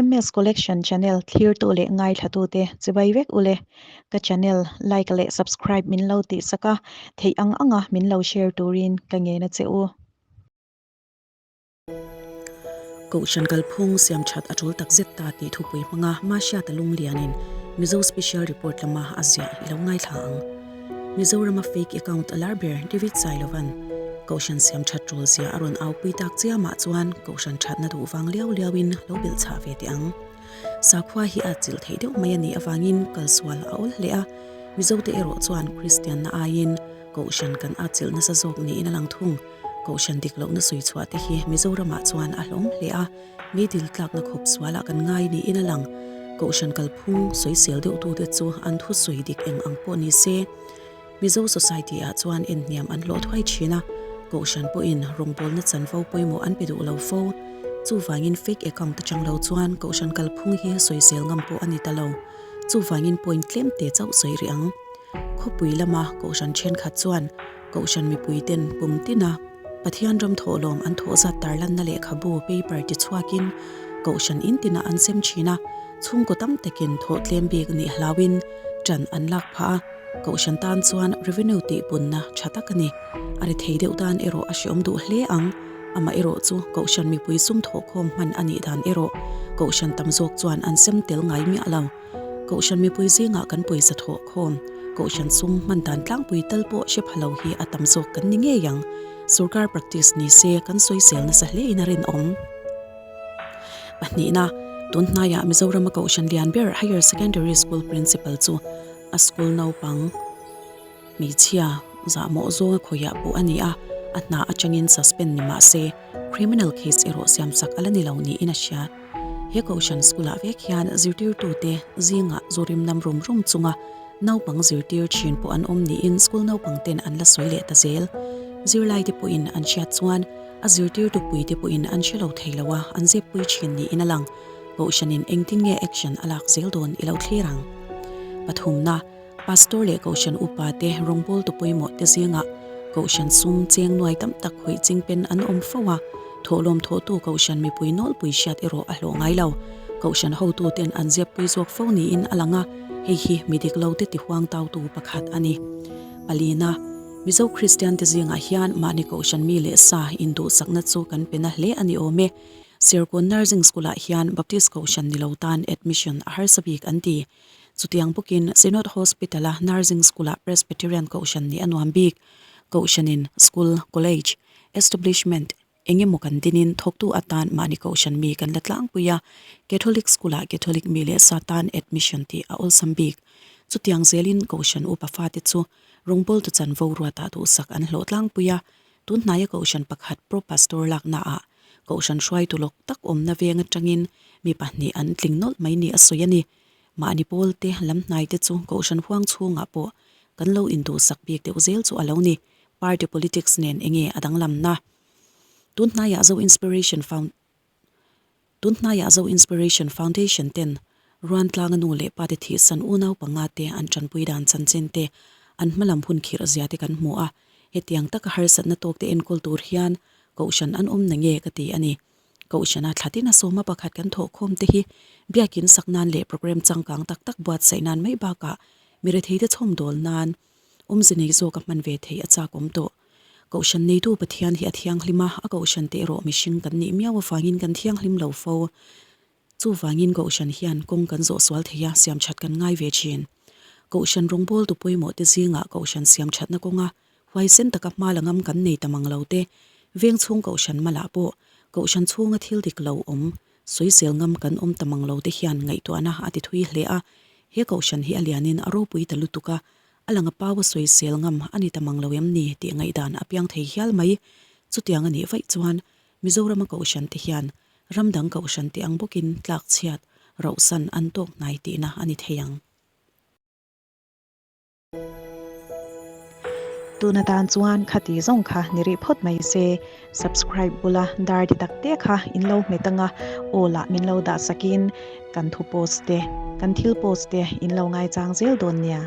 MS Collection channel thlirtu leh ngaithlatute chibai vek ule. Ka channel like leh subscribe min lo tihsak a, theih ang anga min lo share turin ka ngen a che u. Kohhran kalphung siam that a tul tak zet ta tih thupui hmanga Mahriata Lunglianin Mizo Special Report lama a ziah i lo ngaithla ang. Mizorama fake account a lar ber David Sailovan Kohhran siam that tul zia a rawn aupui tak chiamah chuan Kohhran thatna duh vang liau liauin lo belh chhah ve teh ang. Sakhua hi a chilh theih deuh mai a nih avangin kalsual a awl hle a, Mizote erawh chuan Kristianna aiin Kohhran kan a chilh nasa zawk niin a lang thung. Kohhran dik lohna sawi chhuah te hi Mizoramah chuan a hlawm hle a, meidil tlakna khawp sualah kan ngai niin a lang. Kohhran kalphung sawisel deuhtute chu an thusawi dik eng ang pawh ni se, Mizo Society-ah chuan enhniam an hlawh thuai thin a, Kohhran pawhin rawngbawlna chanvo pawimawh an pe duh lo fo. Chuvangin fake account atang lo chuan Kohhran kalphung hi sawisel ngam pawh a ni ta lo. Chuvangin point tlem te chauh sawi rih ang. Khawpui lama Kohhran thenkhat chuan Kohhran mipuiten pum tina Pathian ram thawhlawm an thawh zat tarlanna lehkhabu paper ti chhuakin Kohhran in tinah an sem thin a, chhungkaw tam takin thawh tlem bik nih hlauin ṭan an lak phah a, Kohhran tan chuan revenue tih punna tha tak a ni. A ri thei deuh tan erawh a hreawm duh hle ang. Amah erawh chu Kohhran mipui sum thawhkhawm hman a nih dan erawh Kohhran tam zawk chuan an sem tel ngai miah lo. Kohhran mipui zingah kan pawisa thawh khawm, Kohhran sum hman dan tlangpui tal pawh hre pha lo hi a tam zawk kan ni ngei ang. Sorkar practice ni se kan sawisel nasa hle in a rinawm. Pahnihna, tun hnaiah Mizorama Kohhran lian ber Higher Secondary School Principal chu a school naupang hmeichhia zahmawh zawnga khawiah pawh a ni a, a hna atangin suspend ni mah se criminal case erawh siamsak a la ni lo niin a hria. He Kohhran School-ah vek hian zirtirtute zingah zawrim nam rum rum chunga naupang zirtir thin pawh an awm niin school naupangten an la sawi leh ta zel. Zirlaite pawhin an hriat chuan a zirtirtu puite pawhin an hre lo thei lo a, an zeppui thin niin a lang. Kohhranin engtin nge action a lak zel dawn i lo thlir ang. Pathumna, Pastor leh Kohhran upate rawngbawltu pawimawh te zingah Kohhran sum cheng nuai tam tak khawih chingpen an awm fo a, thawhlawm thawhtu Kohhran mipui nawlpui hriat erawh a hlawh ngai lo. Kohhran hotuten an ziappui zawk fo niin a lang a, hei hi mi dik lote tihuang tautu pakhat a ni. Palina, Mizo Kristian te zingah hian mahni Kohhran mi leh sa induhsakna chu kan pe na hle a ni awm e. Serkawn Nursing School-ah hian Baptist Kohhran ni lo tan admission a harsa bik an ti. Chutiang bawkin Synod Hospital-a Nursing School-ah Presbyterian Kohhran nih a nuam bik. Kohhranin School, College, Establishment eng emaw kan dinin thawktu atan mahni Kohhran mi kan la tlangpui a, Catholic School-ah Catholic mi leh sa tan admission tih a awlsam bik. Chutiang zelin Kohhran upa fate chu rawngbawltu chanvo ruatah duhsak an hlawh tlangpui a, tun hnaia Kohhran pakhat Pro Pastor laknaah Kohhran hruaitu lawk tak awmna veng atangin mi pahnih an tling nawlh mai ni a sawi a ni. Mahni pawl te lam hnai te chu Kohhran huang chhungah pawh kan lo induhsak bik deuh zel chu a lo ni. Party politics nen enge a danglamna? Tun hnaiah Zo Inspiration Found Tun hnaiah Zo Inspiration Foundation ten Ruantlanga nu leh pa te thihsan unau panga te an tanpui dan chanchin te an hmalam hun khirh zia te kan hmu a. Hetiang taka harsatna tawk te enkawl tur hian Kohhran an awm na nge ka ti a ni. Kohhrana thlatin a sawma pakhat kan thawhkhawm te hi biakin sak nan leh program changkang tak tak buatsaih nan mai bakah mi retheite chhawmdawl nan awmze nei zawk a hman ve theih a chak awm tawh. Kohhran neitu Pathian hi a thianghlim a, a kohhran te erawh mihring kan nih miau avangin kan thianghlim lo fo. Chuvangin Kohhran hian kawng kan zawh sual thei a, siamthat kan ngai ve thin. Kohhran rawngbawltu pawimawh te zingah Kohhran siamthatna kawnga huaisen taka hma la ngam kan nei ta mang lo te, veng chhung Kohhran malah pawh Kohhran chhunga thil dik lo awm, sawisel ngam kan awm ta mang lo te hian ngaihtuahna a ti thui hle a. He Kohhran hi a lianin a ropui ta lutuk a, a lang a pau a sawisel ngam a ni ta mang lo em ni tih ngaihdan a piang thei hial mai. Chutiang a nih vaih chuan Mizorama Kohhran te hian Ram dang kohhran tih ang bawkin tlak chhiat rohsan an tawk hnai tihna a ni thei ang. Tuna tan chuan khati zawng kha ni rih phawt mai se, subscribe bula dar ti tak te kha in lo hmet anga aw lah min lo dah sakin kan thu post te, kan thil post te in lo ngaichang zel dawn nia.